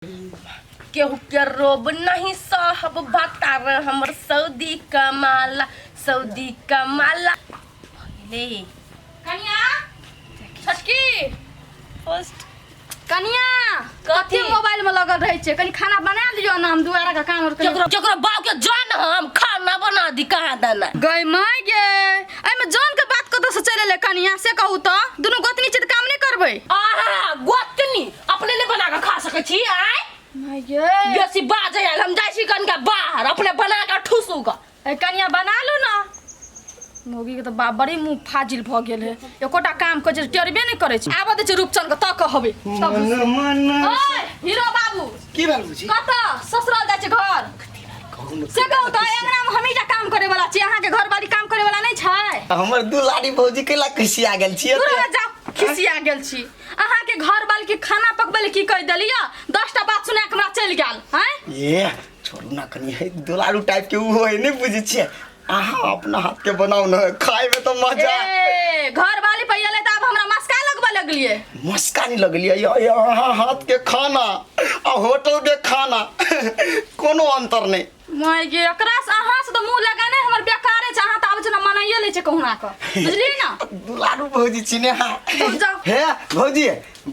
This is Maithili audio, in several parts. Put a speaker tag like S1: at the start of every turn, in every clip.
S1: केहू के रोब नहीं साहब भातार हमर सऊदी कमाला, सऊदी कमाला। ले
S2: कनिया छोटकी
S1: फर्स्ट
S2: कनिया कथी मोबाइल में लगल रहै छै? कनी खाना बना लियो ना, हम दुआरा का काम और कनी।
S1: केकरो केकरो बाप के जान हम खाना बना दी कहाँ दाना।
S2: गई माय गे, एहिमे जान के बात कतऽ से चलि एलै कनिया से कहू तऽ? दुनू गोतनी छै तऽ काम नहि करबै?
S1: आहा गोतनी अपने नहि बना कऽ खा सकै छी आय?
S2: माय गे
S1: बेसी बाजै आयल, हम जाइ छी कनिका बाहर, अपने बना कऽ ठुसू कऽ।
S2: ए कनिया बना लू ना। मौगी के तऽ बाप बड़ी मुँह फाजिल भऽ गेल है, एकोटा काम करै छै टेरबे नहि करै छै। आबऽ दै छै रूपचंद के तऽ कहबै तब।
S3: मन मन
S2: ओए हीरो बाबू,
S3: की भेल बुझी?
S2: कतऽ ससुराल जाइ छै घर से कहू तऽ? अंगना में हमही जा काम करे वाला छी, अहाँके घरवाली काम करे वाला नहि छै?
S3: हमर दुलारी भौजी कैला खिसिया गेल छियै?
S2: दूर हो जाओ, खिसिया गेल छी। अहाँके घरवाली के खाना पकबै लए की कहि देलियै, 10टा बात सुना के हमरा चलि गेल हैं।
S3: ए छोड़ू ना कनी, है दुलारू टाइप के उ है, नहीं बुझै छियै अहाँ? अपना हाथ के बनाउ न, खाय में तो मजा।
S2: ए घरवाली पर एलै तऽ आब हमरा मस्का लगबऽ लगलियै?
S3: मस्का नहीं लगलियै, ये अहाँ हाथ के खाना आ होटल के खाना कोनो अंतर नहीं।
S2: माय गे, एकरा से अहाँ से तऽ मुँह लगाने हमर बेकारे छै। अहाँ तऽ आबै छै ने मनाइए लै छै कहुना कऽ, बुझलियै ने?
S3: दुलारू भौजी छी ने अहाँ।
S2: दूर जाउ।
S3: हे भौजी,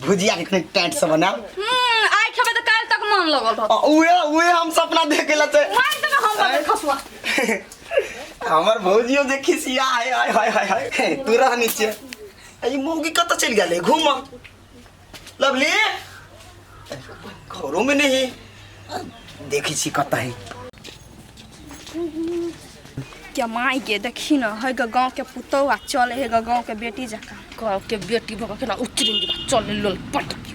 S3: भुजिया के कनी टाइट से बनाउ।
S2: आइ खेबै तऽ काल्हि तक मन लगल रहत।
S3: आ उहे उहे हम सपना देखे ला छै।
S2: मारि देबै हम बगल खसुआ।
S3: हमर भौजियो जे खिसिया है, हाय हाय हाय हाय। तू रह नीचे। ई मौगी कतऽ चलि गेलै घूम? लवली घरों में नहीं देखै छी कतऽ है।
S2: के माय गे, देखी न है ग गाँव के पुतोह आ चले है ग गाँव के बेटी जकाँ।
S1: गाँव के बेटी भऽ कऽ केना उतरिन जकाँ चले लोल पटकी।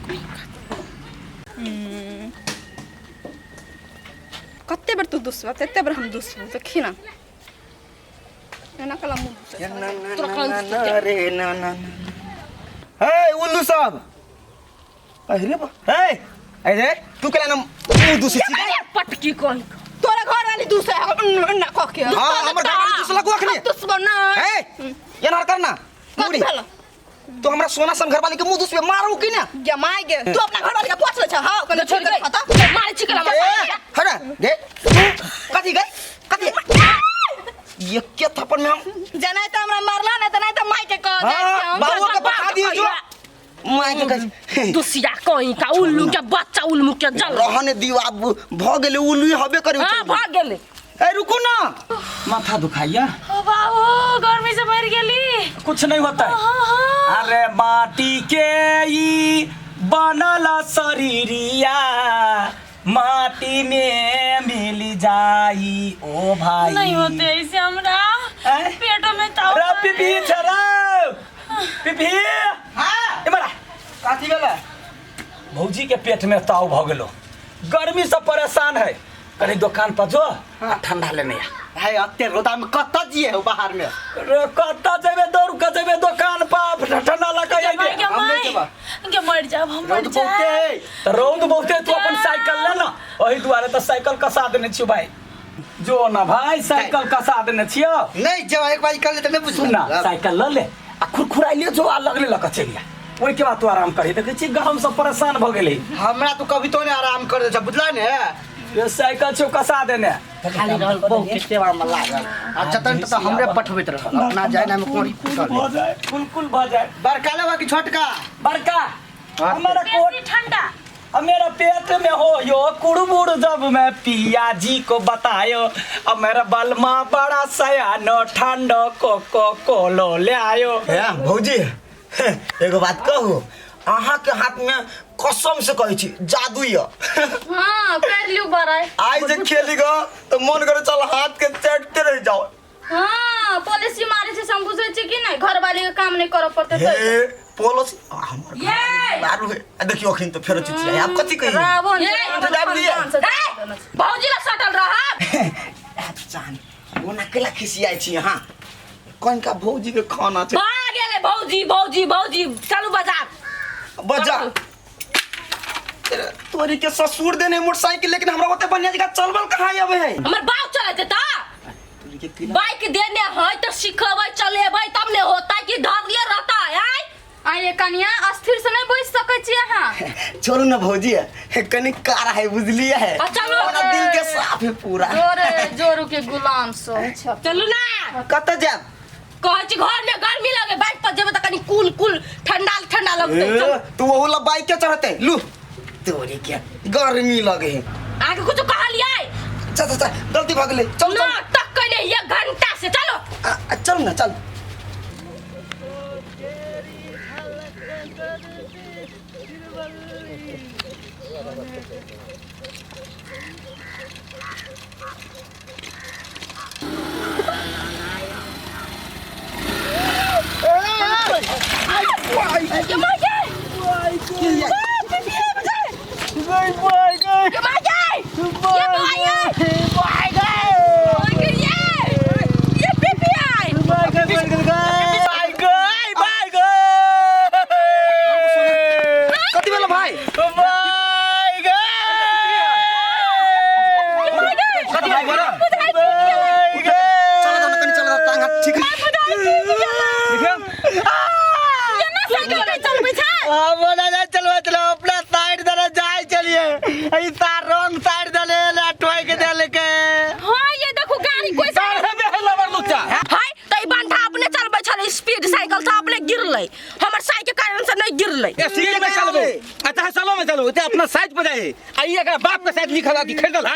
S2: कते बेर तू दुसबह तते बेर हम दुसबो। देखी न एना कला मुँह दुसै छै।
S1: तोरा कहाँ दुसतै?
S3: रे ना ना ना, हे उल्लू सब, अरे बा, हे अरे तू केला ना मुंह दुसै छी?
S1: अरे पटकी कहीं
S2: तोरा घर वाली दुसै है एना कह के।
S3: हां, हमर घर वाली दुसलक अखनी।
S2: दुसबो ना।
S3: हे एना कर ना
S2: कथी
S3: मुड़ी
S2: भेल?
S3: तो हमरा सोना सन घरवाली के मुंह दुसबे, मारू की ना?
S2: गे माय गे, तू अपना घर वाली के पोछ ले छ? हां, कने छोड़ के खाता
S1: मारे छी केला।
S3: ए हरा गे, कथी गई कथी? ये के थप्पड़ में हम
S2: जनाइ तऽ हमरा मारला नहि तऽ नहि तऽ माय के कह जाइ
S3: हां
S2: छियै हम।
S3: बाबू के पठा दियो जो माय के कह।
S1: दुसिया कहीं का, उल्लू के बच्चा, उल्लू के जल।
S3: रहने दियो, आब भ गेलै, उल्लू हबे करी।
S1: हाँ भऽ गेलै।
S3: ए रुकू ना,
S4: माथा दुखाइया।
S5: ओ बाबू, गर्मी से मर गेली।
S4: कुछ नहीं होता है। अरे माटी के ई बनल शरीरिया माटी में मिल जाई ओ भाई।
S5: नहीं होते ऐसे हमरा।
S4: हैं?
S5: पेटो में ताव।
S4: रे पिपी छरा पिपी।
S3: हां
S4: इमरा।
S3: कथी भेलै?
S4: भौजी के पेट में ताव भ गेलो, गर्मी से परेशान है। कहीं दुकान पर जो आ ठंडा लेने आ।
S3: है अते रौदा में कतऽ जिए हो बाहर में?
S4: रे कतऽ जेबे, दौड़ के जेबे दुकान पर, ठंडा लगा
S5: माय
S4: अइबे।
S5: गे
S3: हम
S5: माय
S3: नहि जेबा।
S5: गे, मर जाब हम, मर
S3: रौद बहुते
S5: जाब।
S3: है।
S4: तऽ रौद बहुते, तू अपन साइकिल ले ना। ओहि दुआरे तऽ साइकिल कसा देने छियौ भाई। जो ना भाई, साइकिल कसा देने छियौ।
S3: नहीं जब एक बार कर ले तो नहीं बुझ
S4: सुन ना, साइकिल ल ले आ खुरखुराइ ले जो आ लगले लऽ कऽ चलि आ। ओहिके बाद तू आराम करी। देखै छी गरम से परेशान भऽ गेलै।
S3: हमरा तो कभी तो नहीं आराम कर दे छै, बुझला ने?
S4: ये साइकिल छौ कसा देने।
S1: खाली रहल बहु के
S3: सेवा में लागल आ जतन तत हमरे पठबैत रहल, अपना जाय ना में कोड़ी फूटल।
S4: भऽ जाए, कुलकुल भऽ जाए।
S3: बड़का लेबा कि छोटका?
S4: बड़का। हमारा कोट
S5: बेसी ठंडा।
S4: अब मेरा पेट में हो यो कुड़बुड़, जब मैं पिया जी को बतायो। अब मेरा बलमा बड़ा सयानो, ठंडो कोको कोलो ले आयो।
S3: हे भौजी, एगो बात कहू? अहाँ के हाथ में कसम से कहै छी जादू य।
S2: हाँ कर लियौ बड़ाई।
S3: आइ जे खेली ग तो मन करे चल हाथ के चाटते रह जाओ।
S2: हाँ पॉलिसी मारे छै से हम बुझै छी कि नहि घरवाली के काम नहि करऽ पड़तै
S3: हे
S2: तऽ।
S3: पोलस हमर
S1: ये!
S3: दारू है। आ देखियो अखन तो फेरो चिचिया आब कथी कही?
S2: रावण
S1: ये,
S2: जे
S3: दाबि दिए।
S2: खानदान से दाबि देने छै।
S1: भौजी ला सटल रहब।
S3: जान ओना केला खिसियाइ छी अहाँ? कनिका भौजी के खाना छै।
S1: भऽ गेलै भौजी भौजी भौजी, चलू बाजार।
S3: बजा तोरी के ससुर देने मोटरसाइकिल, लेकिन हमरा ओते बढ़िया जगह चलबल कहाँ आवे है?
S1: हमर बाप चले जेता।
S3: तोरी के किला
S1: बाइक देने है तो सिखबै चलेबै तब ने होता कि धरले रहता है आय?
S2: आ ये कनिया अस्थिर से नहीं बैठ सकै छी अहाँ।
S3: छोड़ू ना भौजी, कनी कार है बुझलिए है।
S1: आ, चलो।
S3: हमरा दिल के साफ है पूरा।
S2: जोरे जोरू के गुलाम सो अच्छा।
S1: चलू ना।
S3: कतऽ जायब?
S1: कहै छी घर में गर्मी लगे, बाइक पर जेबै तऽ कनी कूल कूल ठंडा ठंडा लगतै। चलू।
S3: तू ओहू ला बाइक के चढ़ते लू तोरी के गर्मी लगे है।
S1: अहाँके कुछो कहलियै?
S3: चल चल चल, गलती भऽ गेलै, चल चल।
S1: नाटक कयने एक घंटा से, चलो।
S3: आ, आ, चल ना चल।
S1: ये मार गए, ये मार गए, ये मार गए, मार गए, ये पीपीआई।
S3: कति बेला भाइ? कति भाइ बोल? चल त कनी, चल त टांग हाथ ठीक।
S2: ये ना साइकिल नहीं चलबै छै।
S6: अपना साइड दले जाय चलिए, ई तार रॉन्ग साइड दले ले टोय के देले के।
S2: हां ये देखो गाड़ी कोई
S1: हाय त ई बंठा अपने चलबै छलै स्पीड साइकिल से, अपने गिरलै, हमर साइकिल कारण से नहीं गिरलै।
S7: स्पीड में चलबो अच्छा चलो में चलो, ते अपना साइड पर जाए। आई एकरा बाप के साइड लिखल है कि खरीदल है।
S2: ई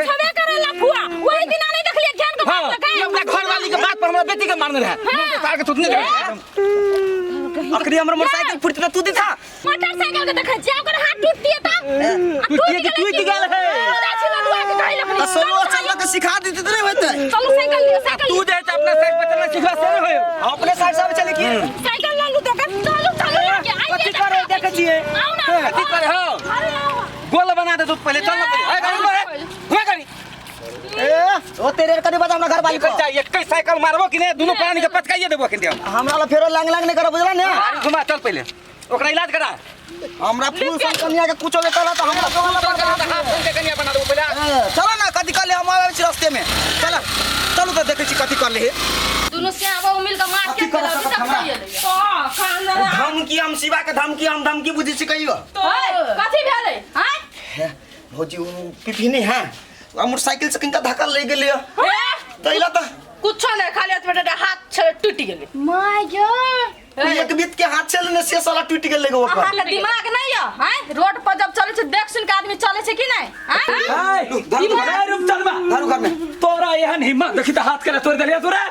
S2: छबे करे लफुआ, वही दिन नहीं देखलिए ध्यान के
S7: हां
S2: बात लगा।
S7: अपना घर वाली के बात पर हमरा बेटी के मारने रहे, मुंह के तार के थुतने रहे।
S3: अखनी हमर मोटरसाइकिल फुटत तू दिखा।
S2: मोटरसाइकिल के देखै छियै, ओकर हाथ टूटतिए त
S7: टूटिए गेल है।
S3: आ सोलो चलबा के सिखा देते त नहीं होते।
S2: चलू साइकिल लियो, साइकिल
S7: तू जे अपना साइड पर चलना सिखला से नहीं होय।
S3: अपने साइड से चले की
S2: साइकिल ल लू तो चलू चलू लगे आइए।
S6: कथी करे देखै छियै?
S2: आउ ना।
S7: कथी करे हो?
S2: अरे आउ।
S7: गोल बना दे तू पहले, चल ना पहले। ए गाड़ी पर हुए गाड़ी।
S3: ए ओ तेरे कनी बता हमरा घर वाली को।
S7: एक साइकिल मारबो कि नहीं दोनों प्राणी के पचकाइए देबो कि हम।
S3: हमरा ला फेरो लांग लांग नहीं कर बुझला ने।
S7: गाड़ी घुमा चल पहले, ओकरा इलाज करा।
S3: हमरा फूल सन कनिया के कुछो के कहला त हमरा
S7: चल चल हाथ फोन के कनिया बना देबो पहले।
S3: चलो ना कथी कर ले, हम आबै छी रास्ते में। चल चलू त देखै छी कथी कर ले।
S2: दुनू सियाबा मिल के मार के
S3: कथी करऽ
S2: अभी
S3: सकत
S2: तक
S3: हमरा?
S2: खाइए लैया।
S3: धमकी हम शिवा के धमकी, हम धमकी बुझै छी कहियो।
S2: कथी भेलै? हां
S3: हे भौजी उ पिफी नहीं है, आ मोटरसाइकिल से किनका धक्का ले गेलै तैला त
S1: कुछो नहीं, खाली हाथ में हाथ छलै टूटि गेलै।
S2: My God,
S3: एक बीत के हाथ छलै ने से साला टूटि गेलै ओकर।
S2: अहाँ के दिमाग नहीं य? हां रोड पर जब चलै छै देख सुन के आदमी चलै छै कि नहीं? हां
S4: रूपचंदवा
S3: धरू घर में
S4: तोरा एहन हिम्मत देखी त हाथ के तोड़ देलिया तोरा।
S3: ए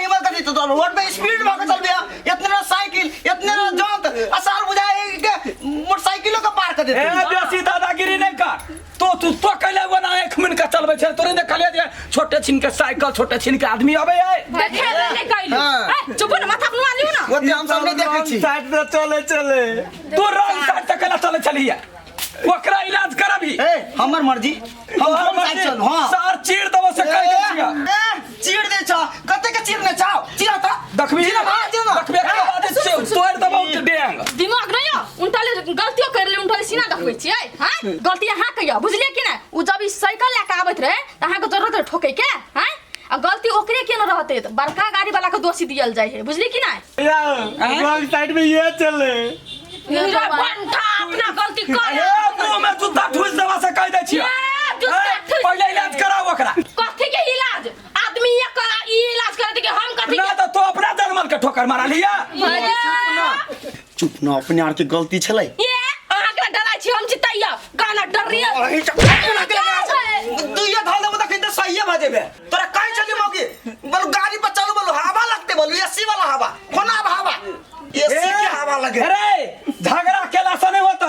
S3: हिम्मत कथी? तो रोड पे स्पीड में चल बिया, इतने ना साइकिल इतने ना जांत असार बुझाए के मोटरसाइकिलो के पार कर देते।
S4: ए बेसी दादागिरी नहीं कर, तो तू तो कैले बना एक मिनट के चलबै छै तोरे ने कहलिए जे छोटे छिन के साइकिल छोटे छिन के आदमी अबै है।
S2: देखे नहीं कैलू। ए चुप ना, माथा पर लिउ ना।
S3: ओते हम सब नहीं देखै छी।
S6: साइड से चले चले
S4: तू रॉन्ग साइड से कैला चले चलिया, ओकरा इलाज करबी।
S3: ए हमर मर्जी, हम
S4: तोहर
S3: साइड चलू। हां
S4: सार चीर देबो से कह दे छिया।
S3: ए चीर दे छ, कते के चीर ने छाव चीरा त
S4: देखबी
S3: चीरा ना, चीरा ना।
S4: देखबी एकरा बाद से तोड़ देबो डेंग।
S2: दिमाग नहीं य, उनटाले गलतियो कर ले, उनटाले सीना देखबै छियै। हां गलती अहाँ के य, बुझलियै कि नै? उ जब ई साइकिल लए के आबैत रहे त अहाँ के जरूरत रहे ठोकै के। हां आ गलती ओकरे के न रहते त बड़का गाड़ी वाला के दोषी दियल जाइ है, बुझलियै कि नै?
S6: रॉन्ग साइड में ये चले।
S1: रे बंठा अपना गलती कर।
S4: ए मुंह में जूता ठुस देबा से कह दे छिया।
S1: ए, जूता ठुस।
S4: पहले इलाज कराओ ओकरा।
S1: कथी के इलाज? आदमी ये करा ई इलाज करे कि हम कथी
S4: ना
S1: के?
S4: त तो अपना जनमल के ठोकर मारा लिया।
S3: चुप ना, अपने आर के गलती छलै।
S1: ये अहाँ के डराइ छी हम चितैया गाना डरिया।
S3: अही दुइया धल देबो त सहिए भ जेबे। तोरा कहै छली मौगी बोलू गाड़ी पर चलू, बोलू हवा लगते, बोलू एसी वाला हवा, कोना हवा एसी के हवा लगे।
S4: अरे झगड़ा केला से नहीं होता,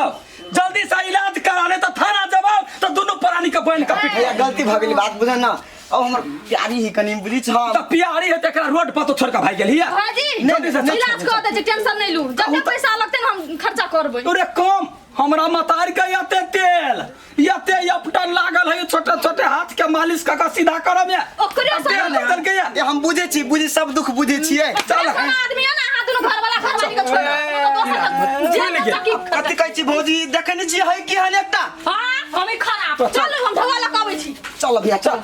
S4: जल्दी से इलाज कराने तो थाना जबाव तो दोनों प्राणी के बन के पिट।
S3: भैया गलती भ गेली, बात बुझा ना। अब हमर प्यारी ही कनी बुझी छ
S4: त प्यारी है तेकरा रोड पर तो छोड़ के भाग गेली।
S2: भाजी
S4: जल्दी से चल,
S2: इलाज कर दे छै, टेंशन नहीं लू, जते पैसा लगते न हम खर्चा करबै।
S4: तोरे कम हमरा मतार के यते तेल यते अपटन लागल है, छोटे छोटे हाथ के मालिश क के सीधा करब या
S2: ओकरे से
S4: तेल बदल के या।
S3: ए हम बुझे छी, बुझे सब दुख बुझे छियै।
S4: चल
S2: आदमी है ना, अहाँ दुनू घर वाला घर वाली के छोड़ दोसर के
S3: कथी कहै छी भौजी, देखै नै छी है की हन एकटा।
S2: हां हम खराब। चलू हम ढोआ लऽ के अबै छी।
S3: चल भैया चल।